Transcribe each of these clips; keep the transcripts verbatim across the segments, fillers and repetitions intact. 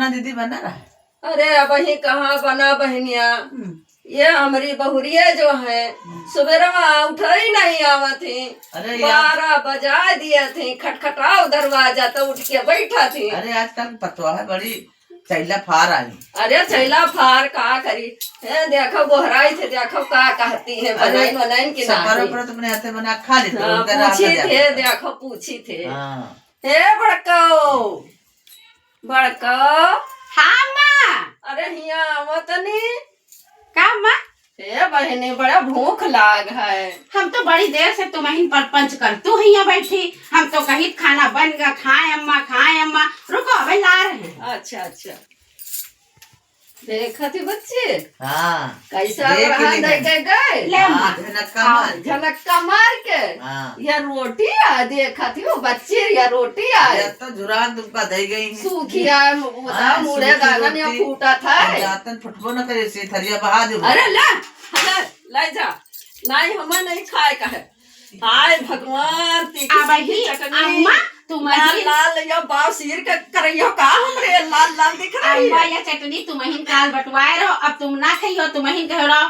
दीदी बना रहा है। अरे, अबहीं कहाँ बना बहनिया? हम्म। ये हमरी बहुरिया जो है, हम्म। सुबेरवा उठइ नहीं आवत ही। अरे यार। बारह बजाइ दिया थी, खटखटाओ दरवाजा तो उठ के बैठा थी। अरे, आजकल पतोह है बड़ी चैला फार आई। अरे, चैला फार का करी? हे, देखो, गोहराई थे, देखो, का कहती है, अरे, बनाइन, बनाइन कि सपरो नहीं? पर तुमने हाथे बना खा लेते हो, हाँ, उनका रात पूछी थे, देखो, पूछी थे। हाँ। हे, बड़को, बड़को। हाँ, माँ। अरे, हियाँ आवा तनी। का, माँ? हे बहिनी, बड़ा भूख लाग है। हम तो बड़ी देर से तुमहिन परपंच करतू हियाँ बैठी। हम तो कहित खाना बन गा, खाए अम्मा, खाए अम्मा। रुको, अबे ला रहे हैं। अच्छा, अच्छा। देखत ही बच्चे। हाँ। कैसा देख रहा लेना। देखे गए? ले हाँ, माँ। झनक्का हाँ, मार के। झनक्का मार के। हाँ। या रोटी आ, देखत ही वो बच्चे, या रोटी आ। या तो जुरान तुमका दे गई है। सूखी आ, बताओ, हाँ, मुड़े सूखी दाना नहीं रोटी। फूटा था। जातन फुटबो न करे, से थरिया बहा दे। अरे ला, अरे, ले जा। नहीं, हमें नहीं खाए का है। हाय भगवान, तीखी अब तीखी ही चटनी। अम्मा, तुम लाल ही लाल, यो बाव सीर के करइयो का हमरे लाल लाल दिख रही अम्मा, है। ये चटनी तुमहिन काल बटवाए रहो, अब तुम ना खइहो, तुमहिन कहो रहो।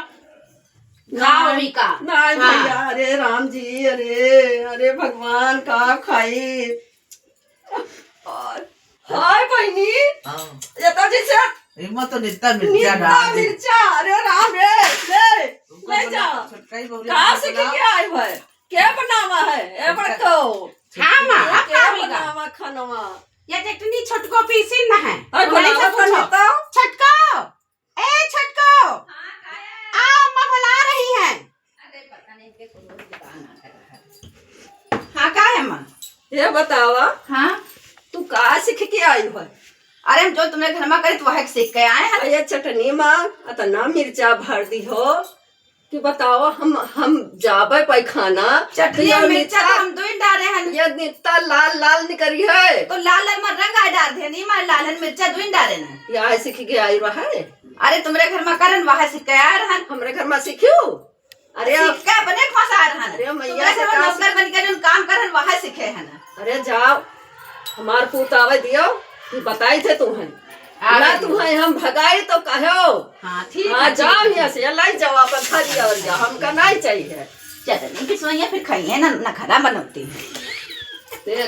खाओ नहीं, भी का? नहीं हाँ। भैया, अरे राम जी, अरे, अरे भगवान का खाई। और हाय बहिनी, हाँ। ये तो जैसे इमा तो नित्ता मिर्चा नित्ता डाल दे। मिर्चा, अरे राम रे, ले, तुमको ले बोला, जा। छोटका ही बहुरिया का बोला। सीख के आई है? के बनावा है? ए छोटका, बड़को। हाँ माँ, के अब का होगा? बनावा खानवा? ये चटनी छोटको पीसी न है। अरे तो नहीं बनावा सब पूछो। खानवा तो। छोटको, ए छोटको, आ अम्मा बुला रही हैं। अरे पता नहीं के कौन दुकान आ रहा है। हाँ, का है माँ? ये बतावा, हाँ? तू का सीख के आई हो? अरे हम जो तुम्हें घर में करी तो वह सीख के आए हैं। ये चटनी माँ अतना मिर्चा भर दी हो कि बतावा, हम, हम जाबे पैखाना चटनी तो और मिर्चा तो नित्ता, हम दुइन डारे हैं। ये नित्ता लाल लाल निकरी है। तो लाल लाल में रंग आ डार दे, नहीं मार लाल है मिर्चा दुइन डारे ना। या सीख के आई रहा है। अरे तुमरे घर में करन वह सीख के आए रहन। हमरे घर में सीखियो? अरे सीख के अपने फंसा रहन। अरे मैया तुमरे से घर में का नौकर बन के जोन काम करन वह सीखे है ना। अरे जाओ, हमार पूत आवे दियो, कि बताई थे तुम्हें। आवे ना दियो। तुम्हें हम भगाई तो कहो। हाँ, ठीक हाँ, है, जाओ ठीक है। यहाँ से, लाई जाओ अपन थरिया और जाओ, हमका नहीं चाहिए। चटनी की सोइया फिर खाइए ना, नखरा बनौती। देख